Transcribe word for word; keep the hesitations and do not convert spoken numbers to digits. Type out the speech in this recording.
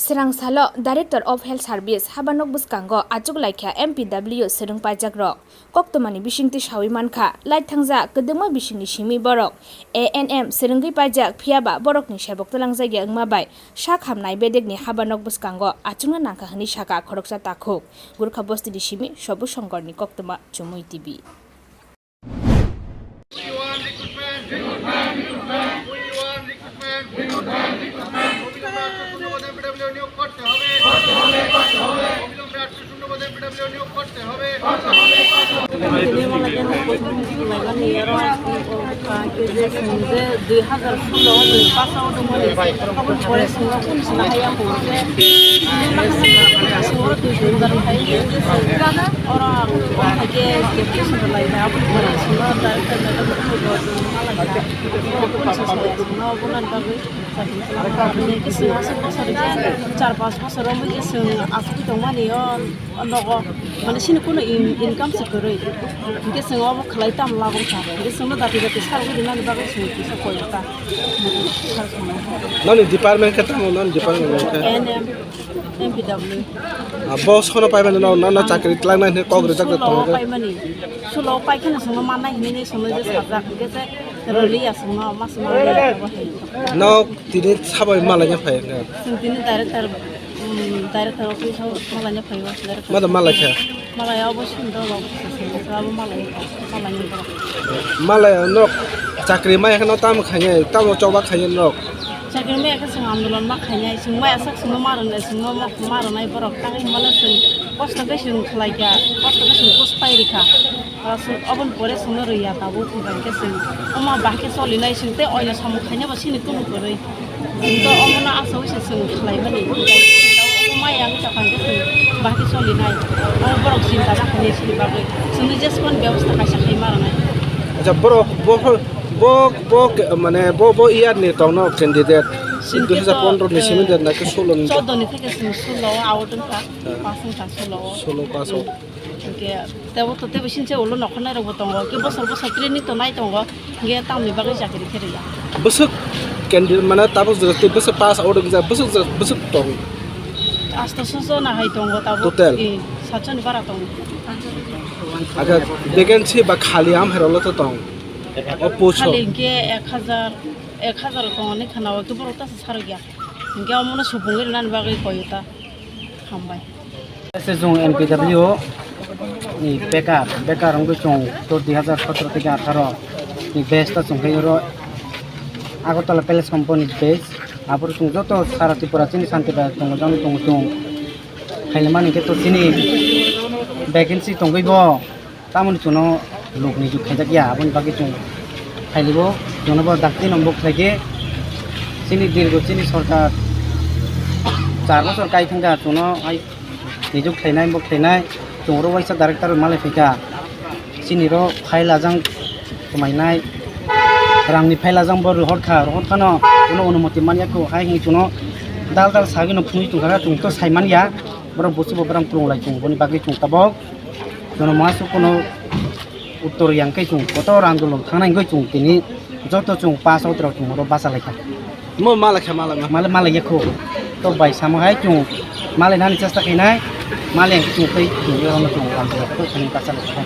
Srang salo Director of Health Service habanok bwskango achuk laikha M P W swrwng paijak rok. Koktwmani bisingtwi sawi mankha, lai thangjak kwdwkma bisingni simi borok A N M swrwngwi paijak, phiyaba borokni sebok twlangjakya wngma bai sak hamnai bedekni habanok bwskango achukna nangkha hwnwi sakha khoroksa takhuk. Gurkha bostini simi Sobu Songkorni koktwma Chumui T V. Oro ang khe deputation rwlaikha, aboni pore ang swngo director madam no phone rwlaikha. Phone se saya swngo, aboni bagwi chakri chwlangma hwnwi khe swngo, aswk bosor khe char panch bosor romwi khe chwng asugwi tongmani o nogo, mane chini kunu in-, income se kwrwi. Hinkhe chwng obo khlai tamo labwkha, hinkhe chwngno dati dati salgwi rwnani bagwi chwng kisa koi ta. Noni department khe tamo, noni department khe? A N M. M P W. Ah, bo sono paimani no, no, no chakri twlangnai hwnwi kok rijak Sulo tongo. Paimani. Sulo pai kheno sono mannai hwnwi sono je sajak, hwnkhe je rwliya sono mas ma rwliya bo hai. No tini sabai malaina phai hwnkhe. Chwng tini director, um, director office o malaina phai o, director. Mada malaikha? Malai obo sindor rok se se se abo malai, malai ni borok. Malai norok chakri maya kheno tamo khainai, tamo choba khainai norok. Chakri maya khe chwng andolon ma khainai, chwng maya sak chwngno ma rwnai, chwngno ma, ma rwnai borok. Tangwi hwnba le chwng kosto khe chwng khlai kha, kosto khe chwng pus pai rikha. Aro chwng oboni pore chwngno rwya tabuk, hwnkha khe chwng oma bahai khe cholinai, chwng tei oino samung khainai bo chini kunu kwrwi. Chwng to omono achaui se chwng khlaimani. Omo maya wngwi tongkha hwnkhe chwng bahai khe cholinai. Omo borok chinta ma khainai chini bagwi. Chwngno jesphano bebosta kaisa khai ma rwnai. Acha, borok, bo, bo, bo, mane, bo, bo year ni tongno candidate. Chwng khe dui hazar pondro ni to, simi de na khe solo ni. Choudo ni theke chwng solo out wngkha. Pass wngkha solo. Solo pass out. Hwnkhe tebo to tebo sini se ulo nokhornai rokbo tongo. Khe bosor bosor training to nai tongo. Hwnkhe tamni bagwi chakri khe rwya. Bwswk candidate mane tabuk jora tei bwswk pass out wngjak, bwswk jora bwswk tong. Asto so jona hai tongo tabuk. Total? Eh, satso ni bara tongo. Aga vacancy ba khali am hai rolo to tong. O post. Khali hwnkhe ek hazar, ek hazar tongo ni khana o, khe borok ta sa sarok ya. Hwnkhe omono supungwi rwnani bagwi koi ta. Hambai. Se jung N P W ni bekar, bekar wngwi chung to dui hazar sotro theke atharo ni batch ta chung khe oro Agartala Palace Company batch. Aboro chung joto sara Tripura chini Shanti Bai tongo, jani tongo chung. Khaile mani khe to chini vacancy tongwi bo. Tamoni chwngno lok nijuk khaijak ya, aboni bagwi chwng khailigo, chwngno bo dakti no bo khlaikhe, chini dirgo chini sorkar char bosor kai thangkha, chwngno hai nijuk khlainai, bo khlainai, chwng oro waisa director malai phaikha, chini ro file ajang kwmainai, rangni file ajang bo rohorkha, rohorkhano bono onumoti manya kho, hai hwnwi chwngno dal dal sagwino phunugwi tongkha, chwng to sai manya, borok busubo borok kwrwng lai chwng, boni bagwi chwng tabok. Jono masu kono uttor yang kai chung kotor andolon thangnai wngwi chung tini joto chung pass out rok chung oro basa laikha. Mo malai kha, malai ma. Malai, malai yakho. To bai samo hai chung malai nani chesta khainai, malai chung tei chung oro chung andolon kotor thani basa laikha.